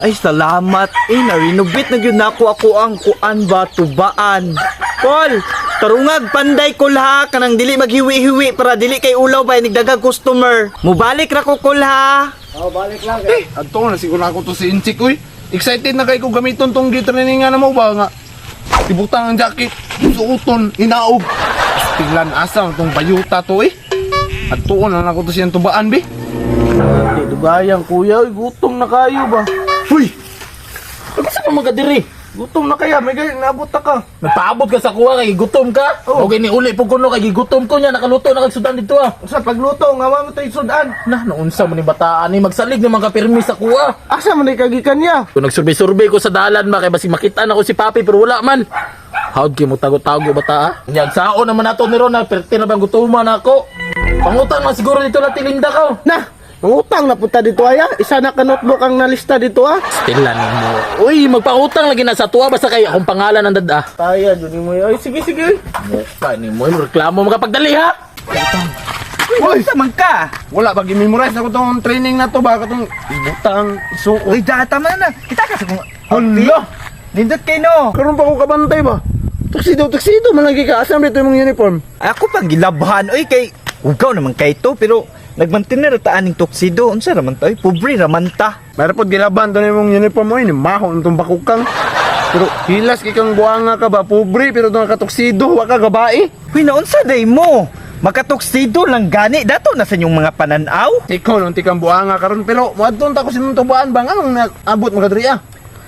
Ay, salamat. Eh, na-renovate na gyud nako ako ang kuan ba, tubaan. Paul, tarungag panday kol ha, kanang dili maghiwi-hiwi para dili kay ulaw ba, nigdagag customer. Mubalik ra ko kol ha. Oh, balik lang. Eh, Adto na siguro ako to si Inchik uy. Excited na kay ko gamiton tong gitraining nga na mo ba nga. Ibutang ang jacket, suoton, inaog. Tinglan asa tong bayuta to eh. Adto na nako to siyang tubaan bi. Di dugayang kuya, uy, gutom na kayo ba? Huy, Pag sa pa mga diri? Gutom na kaya, may gay naabot na ka. Nagpaabot ka sa kuha kay gutom ka? Oo. Okay ni uli pug kuno kay gigutom ko niya nakaluto na kag sudan dito ah. Sa pagluto nga wa mo tayo sudan. Na naunsa man ni bataan ni magsalig ni mga pirmi sa kuha. Asa man ni kagikan niya? Kung nagsurvey-survey ko sa dalan ba kay basig makita na ko si Papi pero wala man. How'd kay mo tago-tago bata ah? Nya sao naman nato ni Ron, perti na bang gutuman ako. Pangutang man siguro dito na tilinda ka. Na, mangutang na punta dito aya. Isa na ka notebook ang nalista dito ah. Stella nimo. Uy, magpautang lagi na sa tuwa basta kay akong pangalan ang dada. Taya jud mo. Ay, sige sige. Mukha ni mo reklamo makapagdali ha. Uy, unsa man ka? Wala ba gi-memorize ako tong training na to ba katong ibutang suot. Uy, data man na. Kita ka sa kung Hala! Nindot kay no. Karon pa ko kabantay ba? Tuxedo, tuxedo man lagi ka. Asa man dito imong uniform? Ako pang gilabhan oy kay ugaw naman kay to pero nagmantener ta aning tuxedo. Unsa ra man ta oy? Pobre ra man ta. Meron pod gilaban to imong uniform oy ni maho tong bakukang. Pero hilas kay kang buanga ka ba pobre pero tong katuxedo wa ka gabae. Uy, naunsa day mo? Makatuxedo lang gani dato na sa inyong mga pananaw. Ikaw nung tikang buanga karon pero moadton ta ko sa imong tubaan ba nganong naabot mo ka diri ah.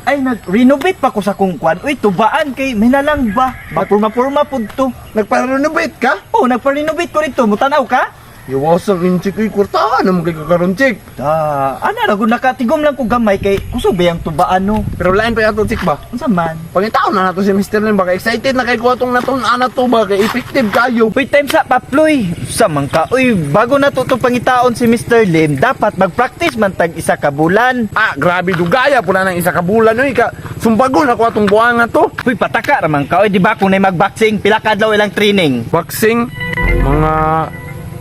Ay, nag-renovate pa ko sa kong kwan. Uy, tubaan kay may nalang ba? Mapurma-purma pud to. Nagpa-renovate ka? Oh, nagpa-renovate ko rito. Mutanaw ka? Iwasang inchik uy kwartahan naman kay kakaron chik. Da, ana ra gud nakatigom lang ko gamay kay kusog ba yang tubaan no. Pero lain pa yato chik ba? Unsa man? Pangitaon na nato si Mr. Lim baka excited na kay ko atong natun-an na to ba kay effective kayo. Uy, time sa paploy. Sa man ka. Uy, bago na to pangitaon si Mr. Lim, dapat mag-practice man tag isa ka bulan. Ah, grabe dugaya pula nang isa ka bulan oy ka. Sumbagon ako atong buanga to. Uy, pataka ra man ka. Uy, di ba kung nay mag-boxing, pila ka adlaw ilang training? Boxing mga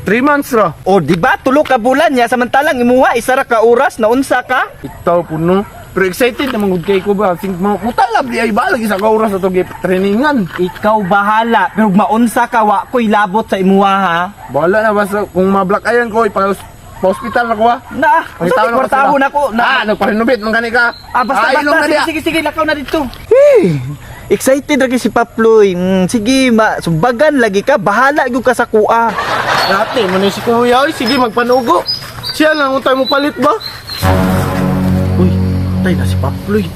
3 months ra. O, di ba tulo ka bulan niya samantalang imuha isa ra ka oras na unsa ka? Itaw puno. Pero excited naman gud kay ko ba? Sing mo mutalab di ay ba lagi sa ka oras ato gi trainingan. Ikaw bahala, pero maunsa ka wa ko'y labot sa imuha ha. Bahala na basta kung ma-black ayan ko ipa pa hospital na ko ha. Na, unsa Pangitaon may na ko kwartaho sila. na ko. Na, Ah, nagpa-renovate man gani ka. ah, basta, Ah, ilong basta. na Sige, diya. sige, sige, lakaw na dito. Hey, excited lagi si Paploy. Sige, ma, sumbagan lagi ka. Bahala gyud ka sa kuha. Dati man ni si kuya, uy, sige magpanugo. Siya lang untay mo palit ba? Uy, tay na si Paploy.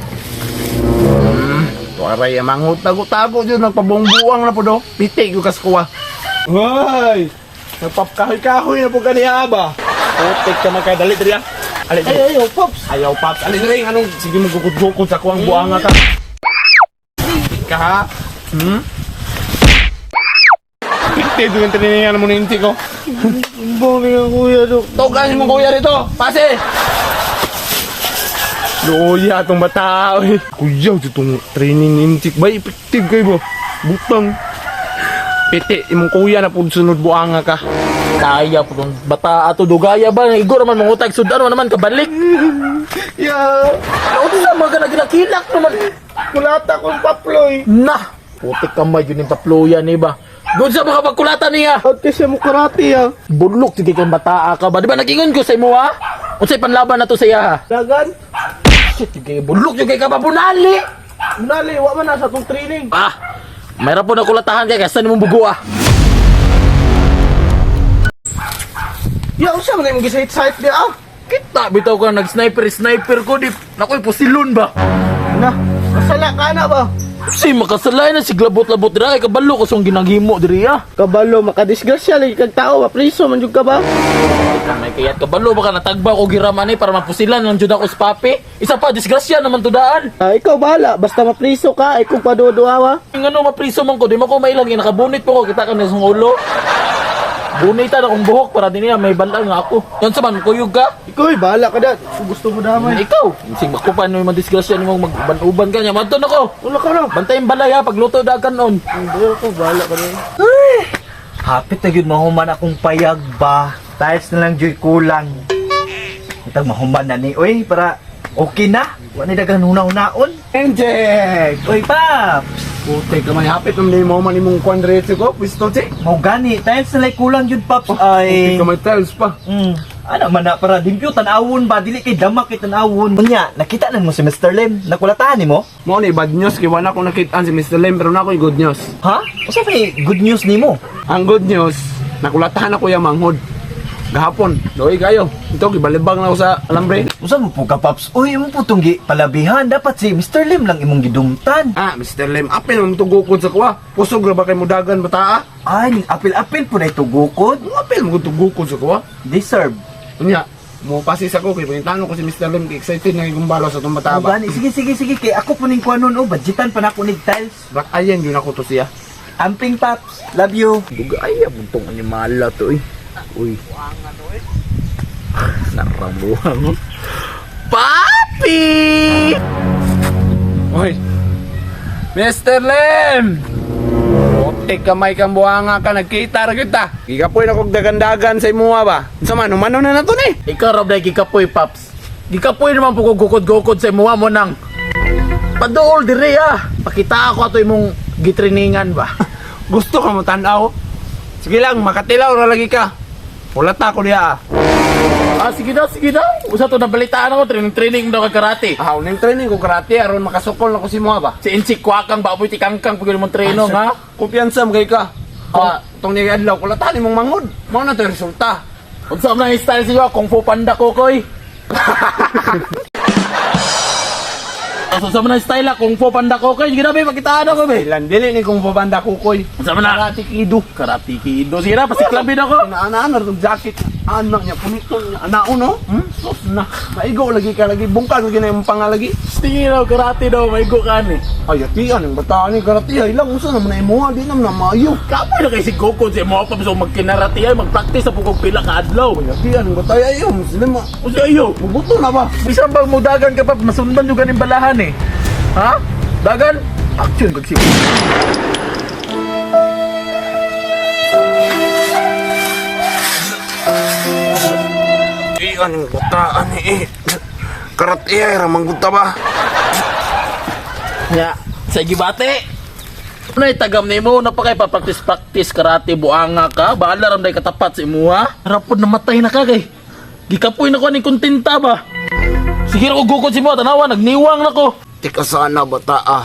Tuaray ang manghot tago-tago dyan, nagpabongbuang na po do. Piti ko kas kuha. Hoy! Nagpapkahoy-kahoy na po kaniya ba? Putik ka man kay dali diri ah. Ali diri. Ay, ayaw, pops. Ayaw paps. Ali diri, anong sige mo gukod-gukod sa kuwang buanga ka. Ka ha? Hmm? Piti doon triningan mo ni ko. Imbong ni nga kuya do. Tugan mo kuya dito. Pase. Luya atong bata oy. Kuya ditong training intik bay effective kay ba? Butang. Piti imong kuya na pud sunod buanga ka. Kaya po tong bata ato dugaya ba igor man mangutag sudan wa naman kabalik. Ya, Unsa man ka nagilakilak naman. kulata kong paploy. Na, putik ka man yun yung paploya ni ba. Doon sa mga pagkulatan niya. Out kasi mo karate ah. Bulok sige kang bataa ka ba? Di ba nagingon ko sa imo ha? Unsay panlaban na to sa iya ha? Dagan. Shit, sige, bulok yung kay ka bunali. Unali, wa man na sa tong training. Ah, mayroon po na kulatahan kay kasi nimong bugo ah. Ya, unsa man imong gisait-sait di ah? Kita bitaw ka nag-sniper sniper ko di. Nakoy pusilon ba? Na, masala ka na ba? Si makasalay na si glabot-labot dira kay kabalo ko song ginaghimo diri ah. Kabalo, makadisgrasya lagi kag tao, mapriso man jud ka ba? May kayat kabalo baka natagba ko giraman eh para mapusilan lang jud ako sa papi. Isa pa disgrasya naman tudaan. Ah, ikaw bahala, basta mapriso ka, ay kung paduduawa. Yung ano, mapriso man ko, di mo ko mailang, eh, nakabunit po ko, kita ka na sa ulo. Bunitan akong buhok para din niya may balang nga ako. Yan sa man, kuyog ka. Ikaw, eh, bahala ka dad. Kung gusto mo damay. Ikaw, sing makupan mo yung madisgrasya ni mong magban-uban ka niya. Madton ako. Wala ka na. Bantayin balay ha, pagluto dagan noon. Hindi ako, bahala ka na. Hapit na gyud mahuman akong payag ba. Tiles na lang joy kulang. Itang mahuman na ni. Uy, para Okay na. Wa ni daghang huna-hunaon. Enjek! Uy, Paps! Puti ka may hapit man mo man imong kwan diretso ko, pwesto che. Mao gani, tiles na lay kulang yun, Paps. Puti Ay. ka may tiles pa. Ano man na para limpyo tan-awon ba dili kay dama kay tan-awon. Unya, nakita na mo si Mr. Lim. Nakulatahan nimo? Mao ni bad news kay wala ko nakitaan si Mr. Lim pero na ako'y good news. Ha? Usa pa good news nimo? Ang good news, nakulatahan ako yung manghod. Gahapon, doy kayo. Ito, gibalibang na ako sa alambre. Usa mo po ka, Paps? Uy, imo po tong gi palabihan. Dapat si Mr. Lim lang imong gidumtan. Ah, Mr. Lim, apil man tugukod sa kuwa. Kusog ra ba kay mudagan bataa? Ay, ning apil-apil po na itugukod. Ang apil mo tugukod sa kuwa. Deserve. Unya, mo pasis ako kay pangitano ko si Mr. Lim kay excited na gumbalo sa tong bata Ano ba. gani? Sige, sige, sige. Kay ako po ning kuwanon, oh. Budgetan pa na ako nig tiles. Bak ayan yun ako to siya. Amping, Paps. Love you. Dugay buntong animala to eh. Uy. Naramuhan mo. Papi! Oy. Mr. Lim! Puti kamay kang buhanga ka, nagkita ra kita. Gikapoy na kog dagan-dagan sa imuha ba? Unsa man, humano na nato ni. Ikaw rob na gikapoy, Paps. Gikapoy naman po ko gukod-gukod sa imuha mo nang paduol dire ah. Pakita ako ato imong gitriningan ba. Gusto ka mo tan-aw? Sige lang, makatilaw ra lagi ka. Wala ta ko diha. ah. Ah, sige daw, sige daw. Usa to nabalitaan ako, training-training daw ka karate. Ah, uning training ko karate aron makasukol na ko si imuha ba. Si Insi Kwakang ba apoy tikangkang pag mong training ha? Kumpiyansa mo kay ka. Ah, tong ni adlaw kulatan imong manghod. Mao na to yung resulta. Unsa man ang style siya, Kung Fu Panda ko koy. Unsa man ang style ah, Kung Fu Panda ko koy. Sige na be, pakitaan ako be. Ilan dili ni kung pabanda kukoy. Unsa man na? Karate Kido. Karate Kido. Sige na, pasiklabin ako. Ana-ana tong jacket. Anak niya puniton niya. Ana uno. Hmm? Sus na. Maigo lagi ka lagi bungkag lagi na imong pangalagi. Tingin daw, karate daw, may go ka ni. Ay, atian ang bata ni karate ay lang usa naman na imuha di naman na maayo. Kapoy na kay si Goku si mo pa so magkinarate ay magpractice sa pugong pila ka adlaw. Ay, atian ang bata ay ayo muslim. Unsa ayo? Mubuto na ba? Bisan bang mudagan ka pa masundan yung ganing balahan eh. Ha? Dagan? Action kag si. Iyan ang bata ani eh. Karate ay ramang guta ba? Ya, sa gibate. Ano tagam nimo na pa kay pa-practice practice karate buanga ka, bahala ram day katapat sa imuha. Rapod namatay na ka kay. Gikapoy na ko ni kontenta ba. Sige ra ko gukod si mo, tanawa nagniwang na ko. Tika sana bata ah.